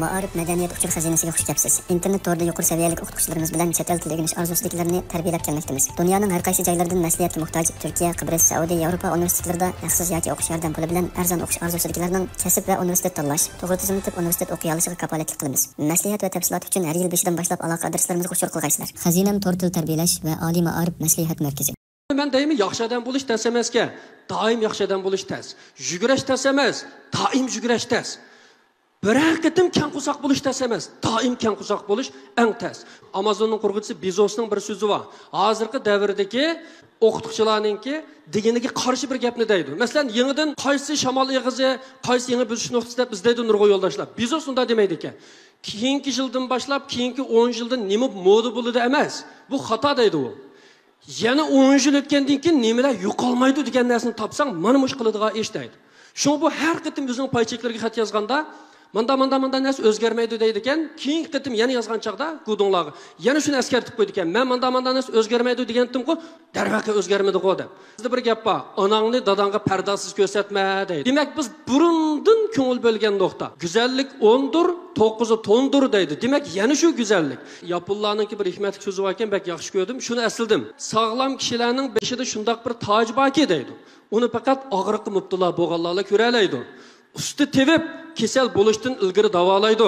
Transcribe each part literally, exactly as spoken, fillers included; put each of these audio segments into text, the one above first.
مائارىپ مەدەنىيەت ئۇچۇر خەزىنىسىگە خۇش كەپسىز. ئىنتېرنېت تورىدا يۇقىرى سەۋىيەلىك ئوقۇتقۇچىلىرىمىز بىلەن چەت ئەل تىلى ئۆگىنىش ئارزۇسىدىكىلەرنى تەربىيەلەپ كەلمەكتىمىز. دۇنيانىڭ ھەر قايسى جايلىرىدىن مەسلىھەتكە موھتاج تۈركىيە، قىبرىس، سەئۇدى، ياۋروپا ئۇنىۋېرسىتېتلىرىدا ھەقسىز ياكى ئوقۇش ياردەم پۇلى بىلەن ئەرزان ئوقۇش ئارزۇسىدىكىلەرنىڭ كەسىپ ۋە ئۇنىۋېرسىتېت تاللاش، توغرا تىزىملىتىپ ئۇنىۋېرسىتېت ئوقۇيالىشىغا كاپالەتلىك قىلىمىز. مەسلىھەت ۋە تەپسىلات ئۈچۈن ھەر يىل بېشىدىن باشلاپ ئالاقە ئادرېسلىرىمىزغا ئۇچۇر قىلغايسىلەر. خەزىنەم تور تىل تەربىيەلەش ۋە ئالىي مائارىپ مەسلىھەت مەركىزى. مەن دەيمەن، ياخشى ئادەم بولۇش تەس ئەمەسكەن. دائىم ياخشى ئادەم بولۇش تەس. يۈگۈرۈش تەس ئەمەس. دائىم يۈگۈرۈش تەس. بىرەر قېتىم كەڭ قورساق بولۇش تەس ئەمەس. دائىم كەڭ قورساق بولۇش ئەڭ تەس. ئامازوننىڭ قۇرغۇچىسى بېزوسنىڭ بىر سۆزى بار. ھازىرقى دەۋردىكى ئوقۇتقۇچىلارنىڭكى دېگىنىگە قارشى بىر گەپنى دەيدۇ. مەسىلەن، يېڭىدىن قايسى شامال ئېغىزى، قايسى يېڭى بۈزۈش نۇقتىسى دەپ ئىزدەيدۇ نۇرغۇن يولداشلار. بېزوس ئۇنداق دېمەيدىكەن. كېيىنكى يىلدىن باشلاپ، كېيىنكى ئون يىلدىن نېمە مودا بولىدۇ ئەمەس. بۇ خاتا دەيدۇ ئۇ. يەنە ئون يىل ئۆتكەندىن كېيىن نېمىلەر يوقالمايدۇ دېگەن نەرسىنى تاپساڭ، مانا مۇشۇ قىلىدىغان ئىش دەيدۇ. شۇڭا بۇ ھەر قېتىم ئۆزىنىڭ پاي چېكلىرىگە خەت يازغاندا، ماندا، ماندا، ماندا نەرسە ئۆزگەرمەيدۇ دەيدىكەن. كېيىنكى قېتىم يەنە يازغان چاغدا گۇدۇڭلارغا يەنە شۇنى ئەسكەرتىپ قويىدىكەن. مەن ماندا، ماندا نەرسە ئۆزگەرمەيدۇ دېگەنتىمغۇ، دەرۋەقە ئۆزگەرمىدىغۇ دەپ. بىزدە بىر گەپ بار، ئاناڭنى داداڭغا پەردازسىز كۆرسەتمە دەيدۇ. دېمەك، بىز بۇرۇندىن كۆڭۈل بۆلگەن نۇقتا. گۈزەللىك ئوندۇر، توققۇزى توندۇر دەيدۇ. دېمەك، يەنە شۇ گۈزەللىك. ياپونلارنىڭكى بىر ھېكمەتلىك سۆزى باركەن، بەك ياخشى كۆردۈم، شۇنى ئەسلىدىم. ساغلام كىشىلەرنىڭ بېشىدا شۇنداق بىر تاج باركى دەيدۇ. ئۇنى پەقەت ئاغرىققا مۇپتىلا بولغانلارلا كۆرەلەيدۇ. ئۇستا تېۋىپ، كېسەل بولۇشتىن ئىلگىرى داۋالايدۇ.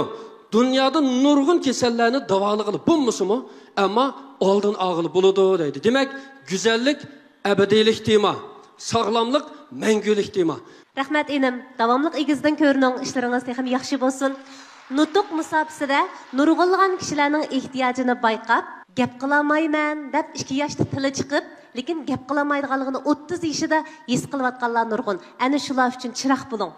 دۇنيادا نۇرغۇن كېسەللەرنى داۋالىغىلى بولمىسىمۇ، ئەمما ئالدىنى ئالغىلى بولىدۇ دەيدۇ. دېمەك، گۈزەللىك ئەبەدىيلىك تېما، ساغلاملىق مەڭگۈلۈك تېما. رەھمەت ئىنىم، داۋاملىق ئېگىزدىن كۆرۈنۈڭ، ئىشلىرىڭىز تېخىمۇ ياخشى بولسۇن. نۇتۇق مۇساپىسىدە نۇرغۇنلىغان كىشىلەرنىڭ ئېھتىياجىنى بايقاپ، گەپ قىلالمايمەن دەپ ئىككى ياشتا تىلى چىقىپ، لېكىن گەپ قىلالمايدىغانلىقىنى ئوتتۇز يېشىدا ھېس قىلىۋاتقانلار نۇرغۇن. ئەنە شۇلار ئۈچۈن چىراغ بولۇڭ.